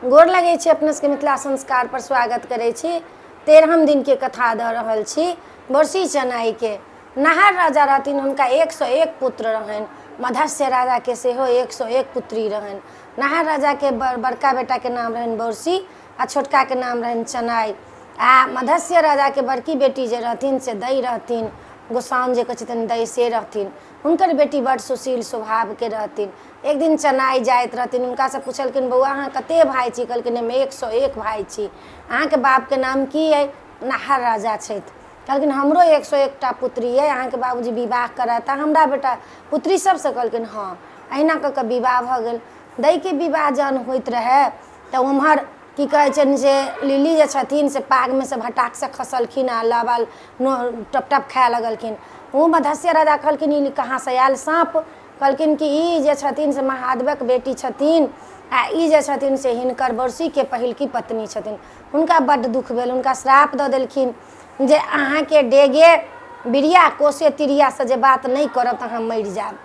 गोर लगै छी अपना सबके मिथिला संस्कार पर स्वागत करै छी। 13म दिनके कथा दऽ रहल छी बरसी चनाइके। नाहर राजा रहथिन, हुनका 101 पुत्र रहनि। मधस्य राजाके सेहो 101 पुत्री रहनि। नाहर राजाके बड़का बेटाके नाम रहनि बरसी आ छोटकाके नाम रहनि चनाइ। आ मधस्य राजाके बड़की बेटी जे रहथिन से दै रहथिन, गोसाउन जे कहै छथिन दै से रहथिन। हुनकर बेटी बड्ड सुशील स्वभावके रहथिन। एक दिन चनाइ जाइत रहथिन, हुनकासँ पुछलखिन बौआ अहाँ कतेक भाय छी? कहलखिन हम 101 भाय छी। अहाँके बापके नाम की अइ? नाहर राजा छथि। कहलखिन हमरो 101टा पुत्री अइ, अहाँके बाबूजी विवाह करता हमरा बेटा पुत्री सबसँ? कहलखिन हँ। अहिना कऽ कऽ विवाह भऽ गेल। दैके विवाह जहन होइत रहै तऽ ओम्हर की कहै छनि जे लिली जे छथिन से पागमे से भटाकसँ खसलखिन आ लाबा टप टप खाए लगलखिन। ओ मधस्य राजा कहलखिन ई कहाँसँ आयल साँप? कहलखिन कि ई जे छथिन से महादेवक बेटी छथिन आ ई जे छथिन से हिनकर बरसीके पहिलकी पत्नी छथिन। हुनका बड्ड दुःख भेल, हुनका श्राप दऽ देलखिन जे अहाँके डेगे बिरिया कोसे तिरियासँ जे बात नहि करब तऽ अहाँ मरि जायब।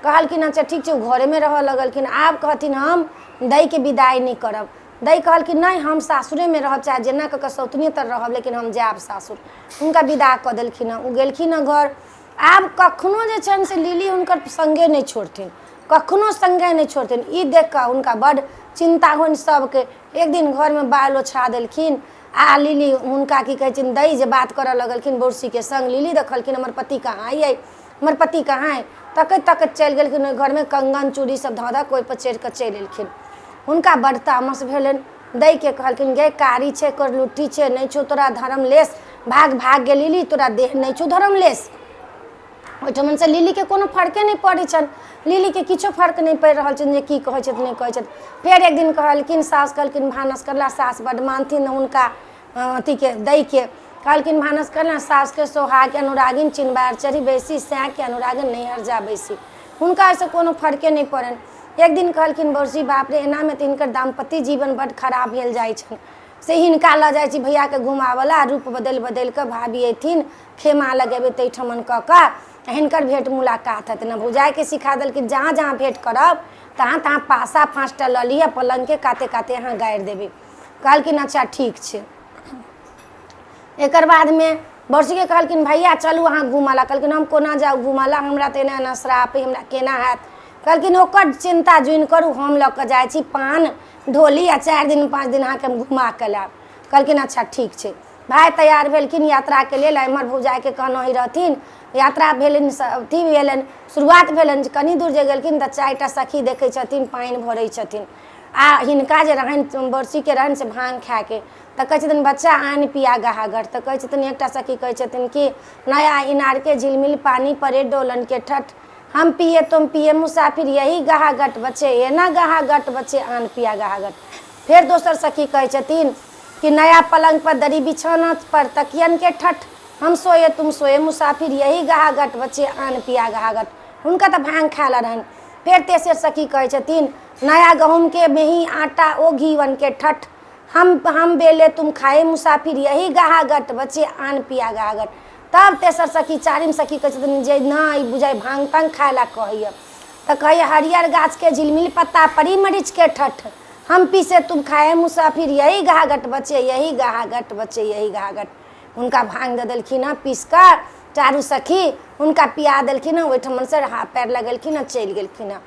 कहलखिन अच्छा ठीक छै। ओ घरेमे रहऽ लगलखिन। आब कहथिन हम दैके विदाइ नहि करब। दै कहलखिन नहि, हम सासुरेमे रहब, चाहे जेना कऽ कऽ सौतनिए तर रहब, लेकिन हम जायब सासुर। हुनका विदा कऽ देलखिन हँ। ओ गेलखिन हँ घर। आब कखनो जे छनि से लिली हुनकर सङ्गे नहि छोड़थिन, कखनो सङ्गे नहि छोड़थिन। ई देख कऽ हुनका बड्ड चिन्ता होइन सभके। एक दिन घरमे बाल ओछा देलखिन आ लिली हुनका की कहै छनि दै जे बात करऽ लगलखिन बौरसीके सङ्ग। लिली देखलखिन हमर पति कहाँ अइ, हमर पति कहाँ अइ? तकैत तकैत चलि गेलखिन ओहि घरमे, कंगन चूड़ी सब धऽ धऽ कऽ ओहिपर चढ़ि कऽ चलि एलखिन। हुनका बड्ड तामस भेलनि। दैके कहलखिन गे कारी छै, करलुट्ठी छै, नहि छौ तोरा धर्म लेस, भाग भाग गे लिली, तोरा देह नहि छौ धर्म लेस। ओहिठमनसँ लिलीके कोनो फर्के नहि पड़ै छनि। लिलीके किछो फर्क नहि पड़ि रहल छनि जे की कहै छथि नहि कहै छथि। फेर एक दिन कहलखिन सासु, कहलखिन भानस करला। सासु बड्ड मानथिन हुनका अथीके दैके। कहलखिन भानस करला सासुके सोहाग अनुरागिन चिनबार चढ़ी बैसी, सएके अनुरागिन नैहर जा बैसी। हुनका एहिसँ कोनो फर्के नहि पड़नि। एक दिन कहलखिन बौसी बाप रे, एनामे तऽ हिनकर दाम्पत्य जीवन बड्ड खराब भेल जाइ छनि, से हिनका लऽ जाइ छी भैयाके घुमाबऽ रूप बदलि बदलि कऽ भाभी अयथिन, खेमा लगेबै ताहिठमन कऽ कऽ हिनकर भेँट मुलाकात हेतनि। भौजाइके सिखा देलखिन जहाँ जहाँ भेँट करब तहाँ तहाँ पासा 5टा लऽ लिअ, पलङ्गके काते काते अहाँ गाड़ि देबै। कहलखिन अच्छा ठीक छै। एकर बादमे बरसीके कहलखिन भैया चलू अहाँ घूमऽ लए। कहलखिन हम कोना जाउ घूमऽ लए, हमरा तऽ एना एना श्राप अइ, हमरा केना हैत? कहलखिन ओकर चिन्ता जुनि करू, हम लऽ कऽ जाइ छी पान ढोली आ 4 दिन 5 दिन अहाँके हम घुमा कऽ लायब। कहलखिन अच्छा ठीक छै। भाय तैयार भेलखिन यात्राके लेल। एम्हर भौजाइके कहनहि रहथिन। यात्रा भेलनि, अथी भेलनि, शुरुआत भेलनि। कनि दूर जे गेलखिन तऽ 4टा सखी देखै छथिन पानि भरै छथिन आ हिनका जे रहनि बरसीके रहनि से भाँग खायके। तऽ कहै छथिन बच्चा आनि पिया गहागर। तऽ कहै छथिन एकटा सखी कहै छथिन कि नया इनारके झिलमिल पानी पड़े डोलन के ठठ, हम पिए तुम पिए मुसाफिर यही गहागट बचे, एना गहागट बचे आन पिया गहागट। फेर दोसर सखी कहै छथिन कि नया पलंग पर दरी बिछौना पर तकियन के ठठ, हम सोए तुम सोए मुसाफिर यही गहागट बचे आन पिया गहागट। हुनका तऽ भाँग खाय लए रहनि। फेर तेसर सखी कहै छथिन नया गहूँम के मेही आटा ओ घीवन के ठठ, हम बेले तुम खाए मुसाफिर यही गहागट बचे आन पिया गहागट। तब तेसर सखी चारिम सखी कहै छथिन जे नहि बुझाइ भाँग ताँग खाय लए कहैए। तऽ कहैए हरियर गाछके झिलमिल पत्ता परी मरीचके ठठ, हम पीसे तुम खाए मुसाफिर यही गहागट बचे, यही गहागट बचे, यही गहागट। हुनका भाँग दऽ देलखिन हँ पीस कऽ चारू सखी, हुनका पिया देलखिन हँ। ओहिठमनसँ हाथ पैर लगेलखिन हँ, चलि गेलखिन हँ।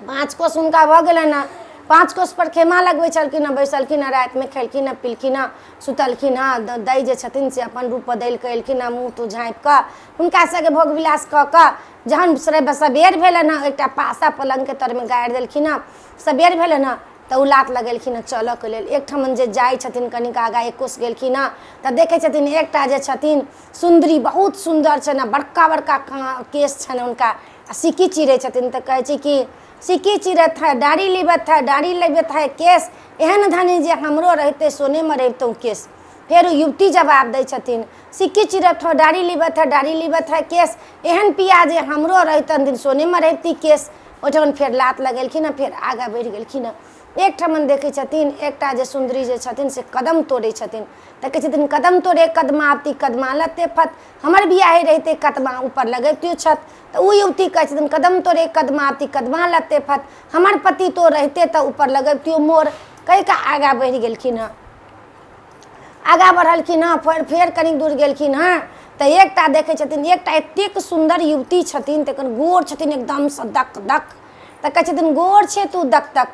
5 कोस हुनका भऽ गेलनि हँ। 5 कोस पर खेमा लगबै छलखिन हँ, बैसलखिन हँ, रातिमे खेलखिन हँ, पिलखिन हँ, सुतलखिन हँ। दै जे छथिन से अपन रूप बदलि कऽ एलखिन हँ, मुँह तुँह झाँपि कऽ हुनका सभके भोग विलास कऽ कऽ जहन सबेर भेलनि हँ, एकटा पासा पलङ्गके तरमे गाड़ि देलखिन हँ। सबेर भेलनि हँ तऽ ओ लात लगेलखिन हँ चलऽके लेल। एकठमन जे जाइ छथिन कनिक आगाँ 1 कोस गेलखिन हँ तऽ देखै छथिन एकटा जे छथिन सुन्दरी बहुत सुन्दर छनि आ बड़का बड़का केश छनि हुनका आ सिक्की चिरै छथिन। तऽ कहै छै कि सिक्की चिरत है डाढ़ी लिबत है डाढ़ी लिबत है केश, एहन धनी जे हमरो रहितै सोनेमे रहितहुँ केश। फेर ओ युवती जवाब दै छथिन सिक्की चिरत हो डाढ़ी लिबत है डाढ़ी लिबत है केश, एहन पिया जे हमरो रहितन दिन सोनेमे रहिती केश। ओहिठमन फेर लात लगेलखिन हँ, फेर आगाँ बढ़ि गेलखिन हँ। एकठमन देखै छथिन एकटा जे सुन्दरी जे छथिन से कदम तोड़ै छथिन। तऽ कहै छथिन कदम तोड़े कदमावती कदमा लत्ते फत, हमर बियाहे रहितै कदमा ऊपर लगैतियो छत। तऽ ओ युवती कहै छथिन कदम तोड़े कदमावती कदमा लत्ते फत, हमर पति तो रहिते तऽ ऊपर लगैतियो मोर। कहि कऽ आगाँ बढ़ि गेलखिन हँ। आगाँ बढ़लखिन हँ, फेर फेर कनि दूर गेलखिन हँ तऽ एकटा देखै छथिन एकटा एतेक सुन्दर युवती छथिन, तकर गोर छथिन एकदमसँ दक दक। तऽ कहै छथिन गोर छै तू दक दक,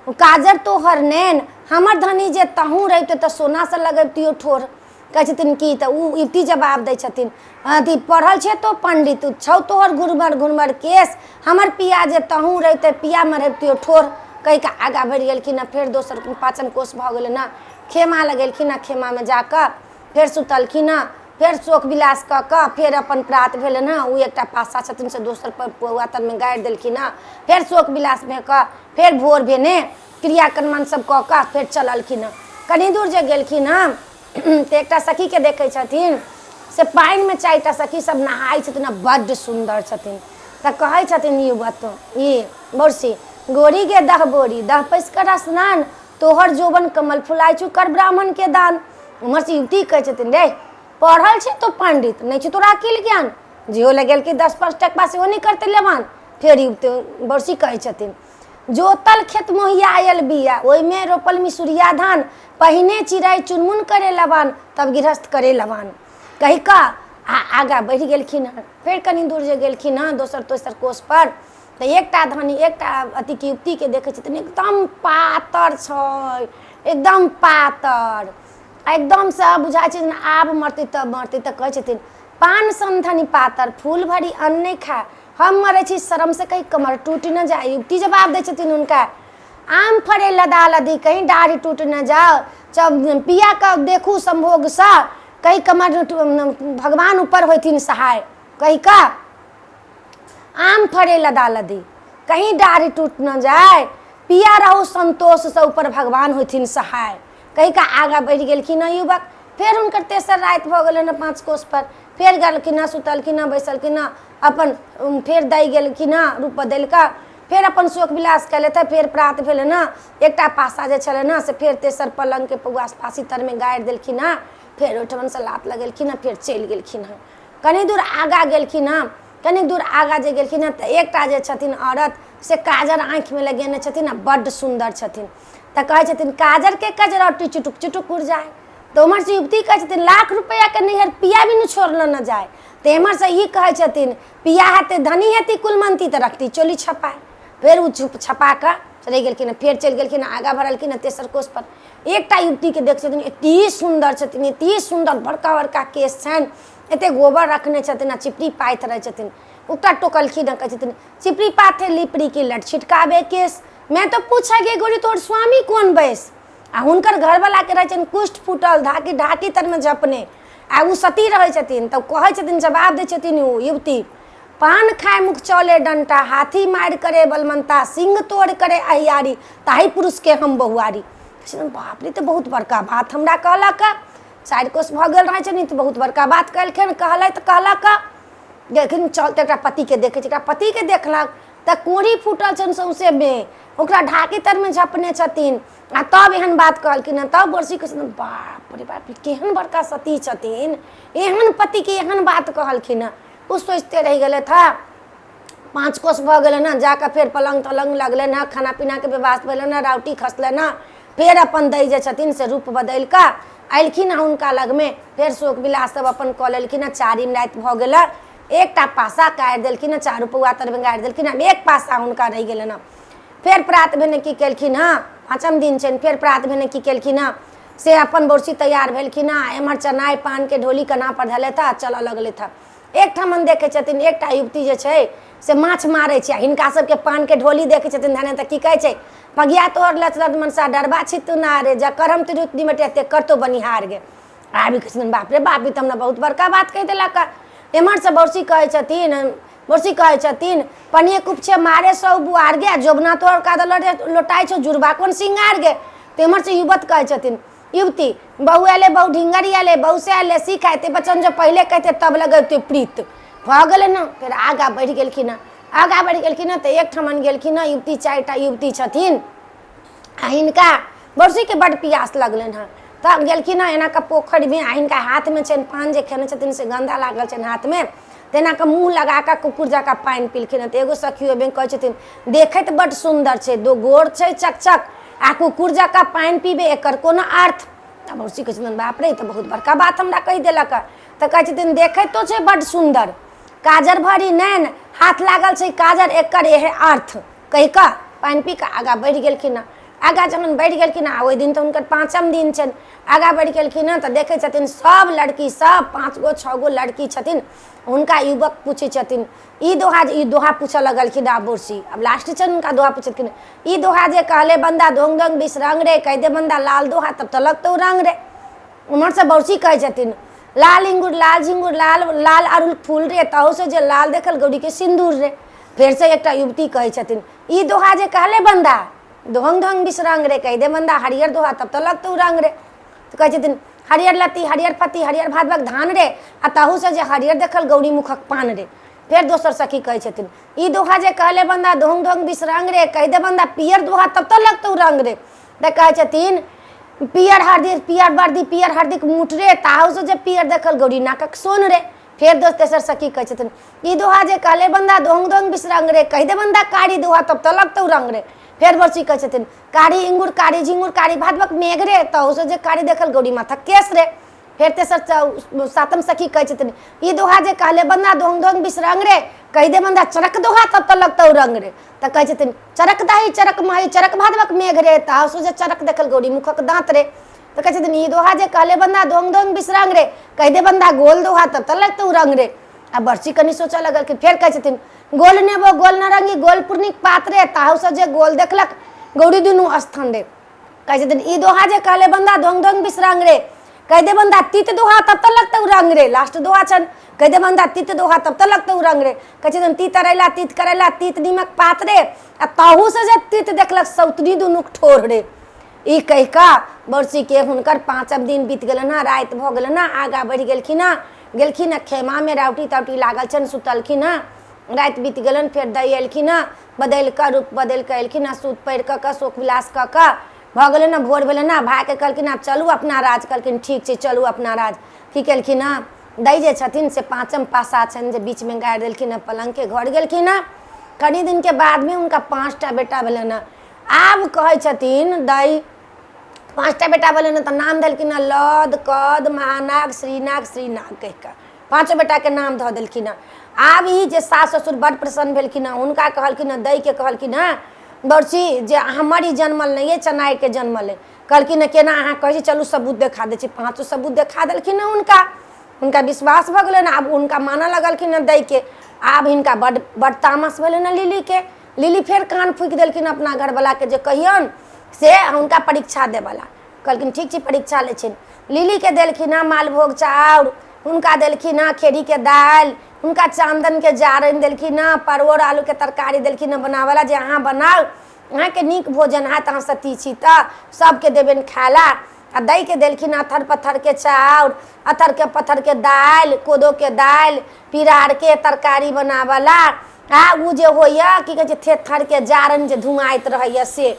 काजर तोहर नैन, हमर धनी जे तहूँ रहितै तऽ सोनासँ लगबितियौ ठोर। कहै छथिन की तऽ ओ युवती जवाब दै छथिन, अथी पढ़ल छै तो पंडित, छौ तोहर घुरमर घुरमर केश, हमर पिया जे तहूँ रहितै पिया मरबितियौ ठोर। कहि कऽ आगाँ बढ़ि गेलखिन हँ। फेर दोसर पाँचम कोस भऽ गेलै ने, खेमा लगेलखिन हँ। खेमामे जा कऽ फेर सुतलखिन हँ। फेर शोक विलास कऽ कऽ फेर अपन प्रात भेलनि हँ। ओ एकटा पासा छथिन से दोसर पौआ तरमे गाड़ि देलखिन हँ। फेर शोक विलास भऽ कऽ फेर भोर भेने क्रियाक्रमण सब कऽ कऽ फेर चललखिन हँ। कनि दूर जे गेलखिन हँ तऽ एकटा सखीके देखै छथिन से पानिमे चारिटा सखी सब नहाइ छथिन आ बड्ड सुन्दर छथिन। तऽ कहै छथिन युवत ई बरसी गोरी गे दह बोरी दह पैस कर स्नान, तोहर जोबन कमल फुलाइ छौ कर ब्राह्मण के दान। उम्हरसँ युवती कहै छथिन रे पढ़ल छै तो पंडित, नहि छौ तोरा अकिल ज्ञान, जेहो लगेलकै 10-5 टकवा सेहो नहि करतै लेवान। फेर युवती बरसी कहै छथिन जोतल खेत मोहियायल बिया, ओहिमे रोपल मिसुरिया धान, पहिने चिड़ै चुनमुन करे लबान, तब गृहस्थ करे लबान। कहि कऽ आ आगाँ बढ़ि गेलखिन हँ। फेर कनि दूर जे गेलखिन हँ दोसर तेसर कोसपर तऽ एकटा धनी एकटा अथीके युवतीके देखै छथिन, एकदम पातर छै, एकदम पातर, आ एकदमसँ बुझाइ छै जेना आब मरतै तब मरतै। तऽ कहै छथिन पान सन धनी पातर, फूल भरी अन्न नहि खाय, हम मरै छी शरमसँ कहीं कमर टूटि न जाय। युवती जवाब दै छथिन हुनका, आम फड़े लदा लदी कहीं डाढ़ी टूटि न जाओ, जब पिया के देखू संभोगसँ कहीं कमर भगवान ऊपर होथिन सहाय। कहि कऽ आम फड़े लदा लदी कहीं डाढ़ी टूट न जाय, पिया रहू संतोषसँ ऊपर भगवान होथिन सहाय। कहि कऽ आगाँ बढ़ि गेलखिन हँ युवक। फेर हुनकर तेसर राति भऽ गेलनि हँ 5 कोसपर। फेर गेलखिन हँ, सुतलखिन हँ, बैसलखिन हँ, अपन फेर दै गेलखिन हँ रूप बदलि कऽ, फेर अपन शोक विलास केलथि। फेर प्रात भेलनि हँ, एकटा पासा जे छलनि हँ से फेर तेसर पलङ्गके पौआ पासी तरमे गाड़ि देलखिन हँ। फेर ओहिठमनसँ लात लगेलखिन हँ, फेर चलि गेलखिन हँ। कनि दूर आगाँ गेलखिन हँ, कनि दूर आगाँ जे गेलखिन हँ तऽ एकटा जे छथिन औरत से काजर आँखिमे लगेने छथिन आ बड्ड सुन्दर छथिन। तऽ कहै छथिन काजरके कजरौटी चुटुक चुटुक उड़ जाय। तऽ उम्हरसँ युवती कहै छथिन लाख रुपैआके नैहर पिया बिनु छोड़लो न जाय। तऽ एम्हरसँ ई कहै छथिन पिया हेतै धनी हेती कुलमन्ती तऽ रखती चोली छपाय। फेर ओ छुप छपा कऽ रहि गेलखिन। फेर चलि गेलखिन, आगाँ बढ़लखिन। तेसर कोसपर एकटा युवतीके देख छथिन, एते सुन्दर छथिन, एते सुन्दर, बड़का बड़का केश छनि, एते गोबर रखने छथिन आ चिपरी पाथि रहै छथिन। ओकरा टोकलखिन हँ, कहै छथिन चिपरी पाथे लिपरी की लट छिटकाबे केश, मैं तो पूछा गे गोरी तोहर स्वामी कोन बैस। आ हुनकर घरवलाके रहै छनि कुष्ठ फूटल, ढाकी ढाकी तरमे झपने, आ ओ सती रहै छथिन। तऽ कहै छथिन, जवाब दै छथिन ओ युवती, पान खाय मुख चले डंटा, हाथी मारि करे बलमंता, सिंह तोड़ करे अहियारी, ताहि पुरुषके हम बहुआरी। बाप रे, तऽ बहुत बड़का बात हमरा कहलक। 4 कोस भऽ गेल रहै छनि तऽ बहुत बड़का बात कहलखिन, कहलथि कहलक। लेकिन चल तऽ एकरा पतिके देखै छै। एकरा पतिके देखलक तऽ कोढ़ी फूटल छनि सौँसेमे, ओकरा ढाकी तरमे झपने छथिन, आ तब एहन बात कहलखिन हँ। तब बरसी कहै छथिन बाप रे बाप, केहन बड़का सती छथिन, एहन पतिके एहन बात कहलखिन हँ। ओ सोचिते रहि गेलथि हँ। 5 कोस भऽ गेलनि हँ, जाकऽ फेर पलङ्ग तलङ्ग लगलनि हँ, खाना पीनाके व्यवस्था भेलनि हँ, राउटी खसलनि हँ। फेर अपन दै जे छथिन से रूप बदलि कऽ अयलखिन हँ हुनका लगमे। फेर शोक विलास सब अपन कऽ लेलखिन हँ। चारिम राति भऽ गेल, एकटा पासा काटि देलखिन हँ, चारू पौआ तरमे गाड़ि देलखिन हँ, एक पासा हुनका रहि गेलनि हँ। फेर प्रात भेने की केलखिन हँ, पाँचम दिन छनि, फेर प्रात भेने की केलखिन हँ से अपन बोरसी तैयार भेलखिन हँ, एम्हर चनाइ पानके ढोली कन्हापर धयलथि हँ, चलऽ लगलथि हँ। एकठामन देखै छथिन एकटा युवती जे छै से माछ मारै छै, आ हिनका सबके पानके ढोली देखै छथिन धने तऽ की कहै छै, पगिया तोहर लचरत मनसा डरबा छी तू ना रे, जकर हम तिरुत निमटिया तेकर तो बनिहार गे। आबि कहै छथिन बाप रे बाप, ई तऽ हमरा बहुत बड़का बात कहि देलक। एम्हरसँ बौसी कहै छथिन, बौसी कहै छथिन पनिये कुपछे मारे सौ बुआर गे, जोबना तोहर कादर लोटाइ छौ जुड़बा कोन सिंगार गे। तऽ एम्हरसँ युवत कहै छथिन युवती, बहु आयले बहु ढिंगरी आयले बहु से आयले सीख आयते बचन जो पहिले कहते तब लगेते प्रीत भऽ गेलै ने। फेर आगाँ बढ़ि गेलखिन हँ, आगाँ बढ़ि गेलखिन हँ तऽ एकठमन गेलखिन हँ, युवती 4टा युवती छथिन, आ हिनका बरसीके बड्ड पियास लगलनि हँ। तब गेलखिन हँ एना कऽ पोखरिमे, आ हिनका हाथमे छनि पान जे खेने छथिन से गन्दा लागल छनि हाथमे, तेना कऽ मुँह लगा कऽ कुकुर जकाँ पानि पिलखिन हँ। तऽ एगो सखी ओहिमे कहै छथिन देखैत बड्ड सुन्दर छै, दो गोर छै चकचक, आ कुकुर जकाँ पानि पीबे एकर कोनो अर्थ? तऽ मौसी कहै छथिन, बाप रे, ई तऽ बहुत बड़का बात हमरा कहि देलक। तऽ कहै छथिन, देखैतो छै बड्ड सुन्दर, काजर भरी नैन, हाथ लागल छै काजर, एकर इएह अर्थ कहि कऽ पानि पी कऽ आगाँ बढ़ि गेलखिन हँ। आगाँ जखन बढ़ि गेलखिन हँ, ओहि दिन तऽ हुनकर पाँचम दिन छनि। आगाँ बढ़ि गेलखिन हँ तऽ देखै छथिन सभ लड़की सब 5 गो 6 गो लड़की छथिन। हुनका युवक पूछै छथिन ई दोहा, ई दोहा पूछऽ लगलखिन। आब बोरसी आब लास्ट छनि, हुनका दोहा पूछलखिन, ई दोहा जे कहले बंदा दोंग दोंग बिस रंग रे, कह दे बंदा लाल दोहा तब तऽ लगतौ रंग रे। उम्हरसँ बौसी कहै छथिन, लाल इंगुर लाल झिंगुर लाल लाल अड़हुल फूल रे, तहूसँ जे लाल देखल गौरीके सिन्दूर रे। फेरसँ एकटा युवती कहै छथिन, ई दोहा जे कहले बंदा दोहंग दोहंग बिस रंग रे, कह दे बंदा हरियर दोहा तब तऽ लगतौ रंग रे। तऽ कहै छथिन, हरियर लत्ती हरियर पत्ती हरियर भादवक धान रे, आ तहूसँ जे हरियर देखल गौरी मुखक पान रे। फेर दोसर सखी कहै छथिन, ई दोहा जे कहले बंदा दोहंग दोहंग बिस रंग रे, कह दे बंदा पियर दोहा तब तऽ लगतौ रंग रे। तऽ कहै छथिन, पियर हरदी पियर बर्दी पियर हरदीक मूठ रे, ताहूसँ जे पियर देखल गौरी नाकक सोन रे। फेर दोस्त तेसर सखी कहै छथिन, ई दोहा जे कहले बंदा दोहंग दोहंग बिस रंग रे, कह दे बंदा कारी दोहा तब तऽ लगतौ रंग रे। फेर बरसी कहै छथिन, कारी इंगुर कारी झिंगुर कारी भादवक मेघ रे, तहूसँ जे कारी देखल गौरी माथक केश रे। फेर तेसर सातम सखी कहै छथिन, ई दोहा जे कहले बंदा दोहंग दोहंग बिस रंग रे, कहि दे बंदा चरक दोहा तब तऽ लगतौ रंग रे। तऽ कहै छथिन, चरक दही चरक मही चरक भादवक मेघ रे, तहूसँ जे चरक देखल गौरी मुखक दाँत रे। तऽ कहै छथिन, ई दोहा जे कहले बंदा दोहंग दोहंग बिस रंग रे, कहि दे बंदा गोल दोहा तब तऽ लगतौ रंग रे। आ बरसी कनि सोचऽ लगलखिन। फेर कहै छथिन, गोल नेबो गोल नारंगी गोल पूर्णिक पात रे, ताहूसँ जे गोल देखलक गौरी दुनू स्थान रे। कहै छथिन, ई दोहा जे कहले बंदा दोंग दोंग बिस रंग रे, कह दे बंदा तीत दोहा तब तऽ लगतौ रंग रे। लास्ट दोहा छनि, कह दे बंदा तीत दोहा तब तऽ लगतौ रंग रे। कहै छथिन, तीत अरैला तीत करैला तीत नीमक पात रे, आ ताहूसँ जे तीत देखलक सौतनी दुनूक ठोर रे। ई कहि कऽ बरसीके हुनकर पाँचम दिन बीत गेलनि हँ, राति भऽ गेलनि हँ। आगाँ बढ़ि गेलखिन हँ, गेलखिन हँ खेमामे, राउटी ताउटी लागल छनि, सुतलखिन हँ, राति बीत गेलनि। फेर दै एलखिन हँ, बदलि कऽ रूप बदलि कऽ एलखिन हँ, सूत पहिर कऽ कऽ शोक विलास कऽ कऽ भऽ गेलनि हँ। भोर भेलनि हँ, भायके कहलखिन, आब चलू अपना राज। कहलखिन, ठीक छै, चलू अपना राज। की केलखिन हँ दै जे छथिन से पाँचम पासा छनि जे बीचमे गाड़ि देलखिन हँ पलङ्गके, घर गेलखिन हँ। कनि दिनके बादमे हुनका 5टा बेटा भेलनि हँ। आब कहै छथिन दै, 5टा बेटा भेलनि हँ तऽ नाम देलखिन हँ लद कद महानाग श्रीनाग श्रीनाग कहि कऽ पाँचो बेटाके नाम धऽ देलखिन हँ। आब ई जे सास ससुर बड्ड प्रसन्न भेलखिन हँ। हुनका कहलखिन हँ, दैके कहलखिन हँ बरसी जे हमर ई जनमल नहि अइ, चनाइके जनमल अइ। कहलखिन हँ, केना अहाँ कहै छी? चलू सबूत देखा दै छी। पाँचो सबूत देखा देलखिन हँ हुनका। हुनका विश्वास भऽ गेलनि। आब हुनका मानऽ लगलखिन हँ दैके। आब हिनका बड्ड बड्ड तामस भेलनि हँ लिलीके। लिली फेर कान फूकि देलखिन अपना घरवलाके जे कहियौन से हुनका परीक्षा देबऽला। कहलखिन, ठीक छै, परीक्षा लै छियनि। लिलीके देलखिन हँ मालभोग चाउर, हुनका देलखिन हँ खेरीके दालि, हुनका चान्दनके जारनि देलखिन हँ, परोड़ आलूके तरकारी देलखिन हँ बनाबऽला जे अहाँ बनाउ, अहाँके नीक भोजन हैत, अहाँ सती छी तऽ सभके देबनि खाय लए। आ दैके देलखिन अथर पत्थरके चाउर, अथरके पत्थरके दालि, कोदोके दालि, पिरारके तरकारी बनाबऽला, आ ओ जे होइए की कहै छै थेथरके जारनि जे धुआइत रहैए से।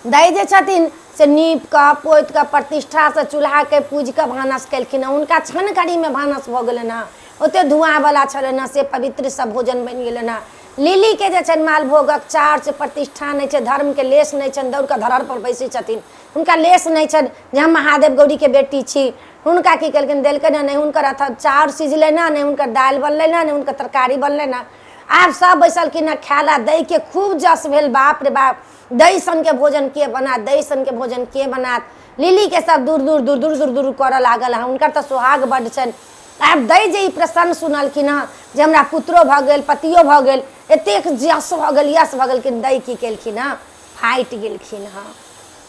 दै जे छथिन से नीप कऽ पोति कऽ प्रतिष्ठासँ चूल्हाके पूजि कऽ भानस केलखिन हँ। हुनका क्षण घड़ीमे भानस भऽ गेलनि हँ, ओतेक धुआँवला छलनि हँ से पवित्रसँ भोजन बनि गेलनि हँ। लिलीके जे छनि मालभोगक चाउर से प्रतिष्ठा नहि छै, धर्मके लेश नहि छनि, दौड़ कऽ धरहरपर बैसै छथिन। हुनका लेश नहि छनि जे हम महादेव गौरीके बेटी छी। हुनका की केलखिन, देलकनि हँ, नहि हुनकर अथ चाउर सिझलनि हँ, नहि हुनकर दालि बनलनि हँ, नहि हुनकर तरकारी बनलनि हँ। आब सब बैसलखिन हँ खाय ला। दैके खूब जस भेल, बाप रे बाप, दै सनके भोजन के बनायत, दै सनके भोजन के बनायत? लिलीके सब दूर दूर दूर दूर दूर दूर करऽ लागल हँ। हुनकर तऽ सोहाग बड्ड छनि। आब दै जे ई प्रसन्न सुनलखिन हँ जे हमरा पुत्रो भऽ गेल, पतियो भऽ गेल, एतेक यश भऽ गेल, यश भऽ गेलखिन। दै की केलखिन हँ, फाटि गेलखिन हँ।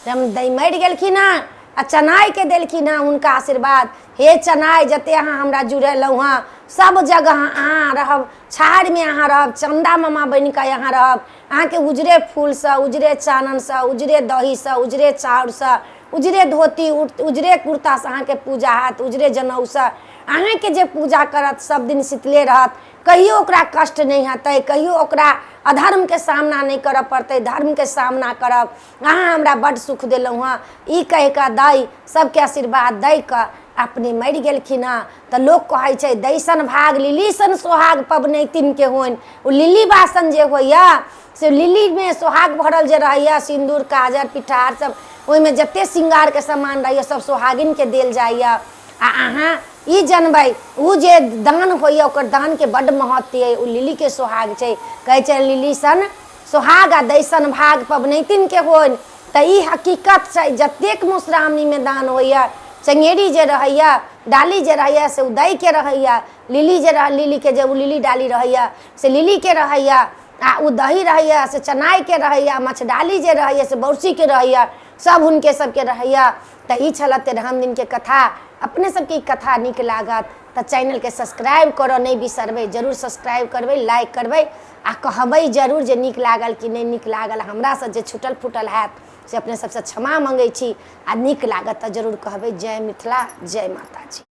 जब दै मरि गेलखिन हँ आ चनाइके देलखिन हँ हुनका आशीर्वाद, हे चनाइ, जते अहाँ हमरा जुड़ेलहुँ हँ, सब जगह अहाँ रहब, छाहरिमे अहाँ रहब, चन्दा मामा बनि कऽ अहाँ रहब। अहाँके उजरे फूलसँ, उजरे चाननसँ, उजरे दहीसँ, उजरे चाउरसँ, उजरे धोती उजरे कुर्तासँ अहाँके पूजा हैत। उजरे जनउसँ अहाँके जे पूजा करत सब दिन शीतले रहत, कहियो ओकरा कष्ट नहि हेतै, कहियो ओकरा अधर्मके सामना नहि करऽ पड़तै, धर्मके सामना करब। अहाँ हमरा बड्ड सुख देलहुँ हँ। ई कहि कऽ दै सबके आशीर्वाद दै कऽ अपने मरि गेलखिन हँ। तऽ लोक कहै छै दैसन भाग लिली सन सोहाग पबनैतिनके होइन। ओ लिली बासन जे होइए से लिलीमे सोहाग भरल जे रहैए, सिन्दूर काजर पिठार सब, ओहिमे जते श्रृंगारके सामान रहैए सब सोहागिनके देल जाइए। आ अहाँ ई जनबै, ओ जे दान होइए ओकर दानके बड्ड महत्व अइ। ओ लिलीके सोहाग छै, कहै छै लिली सन सोहाग आ दैसन भाग पबनैतिनके होइन। तऽ ई हकीकत छै, जतेक मधुश्रावणीमे दान होइए, चङ्गेरी जे रहैए, डाली जे रहैए से ओ दैके रहैए, लिली जे रह लिलीके जे ओ लिली डाली रहैए से लिलीके रहैए, आ ओ दही रहैए से चनाइके रहैए, मछडाली जे रहैए से बौसीके रहैए, सब हुनके सबके रहैए। तऽ ई छलऽ 13हम दिनके कथा। अपने सबके ई कथा नीक लागत तऽ चैनलके सब्सक्राइब करऽ नहि बिसरबै, जरूर सब्सक्राइब करबै, लाइक करबै आ कहबै जरूर जे नीक लागल कि नहि नीक लागल। हमरासँ जे छूटल फूटल हैत से अपने सबसँ क्षमा मङ्गै छी, आ नीक लागत तऽ जरूर कहबै। जय मिथिला, जय माताजी।